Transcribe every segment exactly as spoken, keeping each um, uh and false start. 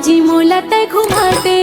जी मोला तै घुमा दे,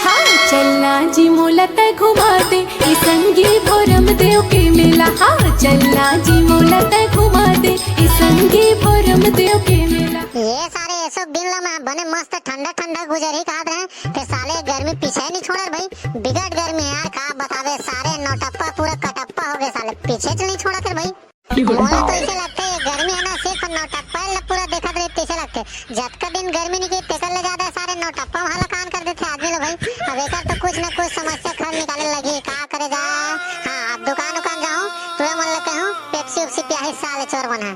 हाँ चलना जी मोला तै घुमा दे, ए संगी भोरम देव के मेला, हाँ चलना जी मोला तै घुमा दे, ए संगी भोरम देव के मेला। ये सारे एसो दिन ला मैं बने मस्त ठंडा ठंडा गुजर ही कहत रहे, फिर साले गर्मी पीछे नहीं छोड़र भाई, बिकट गर्मी है यार, का बतावे, सारे नौटप्पा पूरा कटप्पा हो गए साले, पीछे च नहीं छोड़त रे भाई। मोला तो ऐसे लगते, ये गर्मी है ना, सिर्फ नौटप्पा ला पूरा देखत रहे, तैसे लगते। जतका दिन गर्मी नहीं की, तेकर ले ज्यादा सारे नौटप्पा वाला कान कर देते आदमी लो भाई। अब एकर तो कुछ ना कुछ समस्या हल निकाले लगी, का करे जा। हाँ, अब दुकान उकान जाऊँ, तुहे मन लगते हूँ, पेप्सी उप्सी पियाही साले चोर मन है।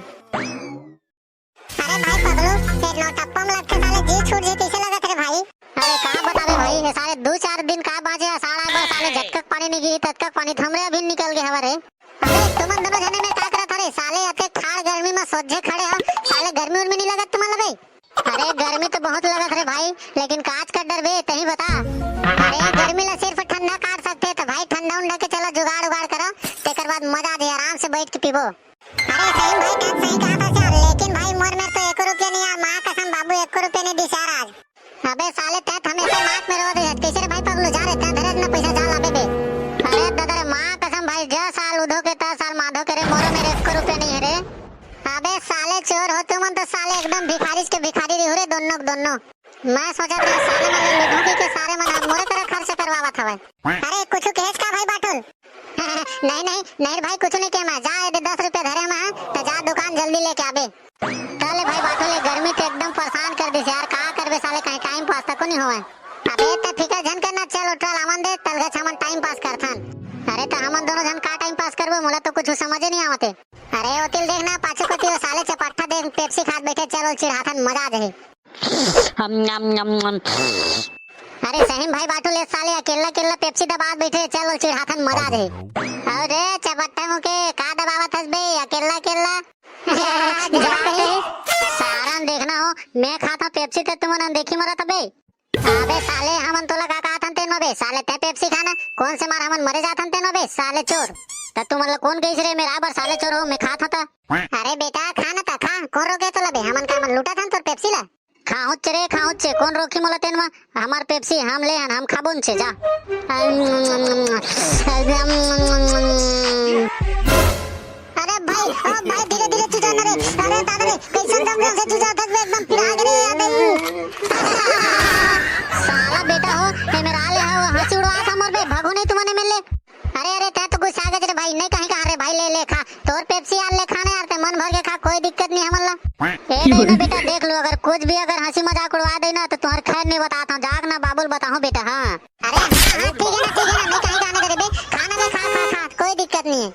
अरे भाई पगलू, ये नौटप्पा में लगते साले जी छूट जी, कैसे लगत रे भाई? अरे का बतावे भाई, ये साले दो चार दिन का बाजे, साला एक बार साले जतकक पानी नहीं गिरी, ततकक पानी थमरे अभी निकल गए हवा रे। अबे तुमन दोनों जने में का करत हरे? साले अतेक ठाड़ गर्मी में सोझे खड़े हो, साले गर्मी उर्मी नहीं लगत तुमन ला बे? अरे गर्मी तो बहुत लगत रे भाई, लेकिन काच कर डर बे, तही बता। अरे गर्मी ला सिर्फ ठंडा काट सकते, तो भाई ठंडा उंडा के चलो जुगाड़ उगाड़ करो, तेकर बाद मजा आ जाए, आराम से बैठ के पीबो। अरे सही भाई, बात सही कहा था यार, लेकिन भाई मोर में तो एको रुपया नहीं यार, माँ कसम बाबू एको रुपया नहीं दिस यार आज। अबे साले, तैं तो हमेशा नाक में रवा दे, कैसे रे भाई पगलू, जा रे, तैं धरे ना पैसा, जा लाबे बे। अरे दादा रे, माँ कसम भाई, जा साल उधो के, ता साल माधो के रे, मोरो मेरे एको रुपया नहीं है रे। अबे साले चोर हो तुमन तो, साले एकदम भिखारी के भिखारी रही हो रे, दोनों के दोनों। मैं सोचत रहे साले मन लूटूं कि, कि सारे मन अब मोरे करा खर्च करवावत हवय। अरे कुछ कहेस का भाई बाटुल? नहीं नहीं नहीं भाई, कुछ नहीं कहे मैं। जा, ये दे दस रुपया धरे मैं, तो जा दुकान जल्दी लेके आबे। चले भाई बाटुल, ये गर्मी तो एकदम परेशान कर दिस यार, का करबे साले, कहीं टाइम पास तक नहीं होवे। अबे ते फिकर झन करना, चल उठा लावन दे, तलगा छमन टाइम पास करथन। अरे तो हमन दोनों झन का टाइम पास करबो, मोला तो कुछ समझे नहीं आवते। अरे ओतिल देखना पाछू कोती वो साले चपट्टा देख पेप्सी खात बैठे, चल चिढ़ाथन, मजा आ जाही। हम, नम, नम, नम। अरे सही में भाई बाटुल, ये साले अकेला अकेला पेप्सी दबात बैठे, चल चिढ़ाथन, मजा आ जाही। अरे चपट्टा मुके का दबावत हस बे अकेला अकेला? जा कहीं। सारन देखना हो, मैं खाता पेप्सी ते तुमन अनदेखी मरत बे। अबे साले, हमन तोला का कहत हन तेन म बे? साले तैं पेप्सी खाना, कौन से मार हमन मरे जात हन तेन म बे? साले चोर। त तुमन ला कौन कहिस रे मेरा बर साले चोर हो, मैं खात हूं त। अरे बेटा खा ना त खा, कौन रोके तोला बे? हमन का मन लूटत हन तोर पेप्सी ला? खाहुच रे खाहुच, कौन रोकी मोला तेन म? हमार पेप्सी हम ले हन, हम खाबोन छे जा। अरे भाई, ओ भाई, धीरे धीरे चुजा ना रे। अरे दादा रे, कैसन जंगल से चुजा थक बे, एकदम पिरा गे रे, अबे। साला बेटा हो, ए मेरा ले हो, हंसी उड़वा था मोर बे, भागो नहीं तुमने मिल ले। अरे अरे, तै तो गुस्सा आ गए रे भाई, नहीं कहीं कहा रे भाई, ले ले खा, तोर पेप्सी यार ले खाने यार, ते मन भर के खा, कोई दिक्कत नहीं हमन ला। ए नहीं ना बेटा, देख लो, अगर कुछ भी अगर हंसी मजाक उड़वा दे ना तो तुम्हारे खैर नहीं बताता हूँ, जाग ना बाबुल बताऊँ बेटा। हाँ। अरे हाँ हाँ, ठीक है ना, ठीक है ना, नहीं कहीं कहने दे रे बे, खाना में खा खा खा, कोई दिक्कत नहीं है।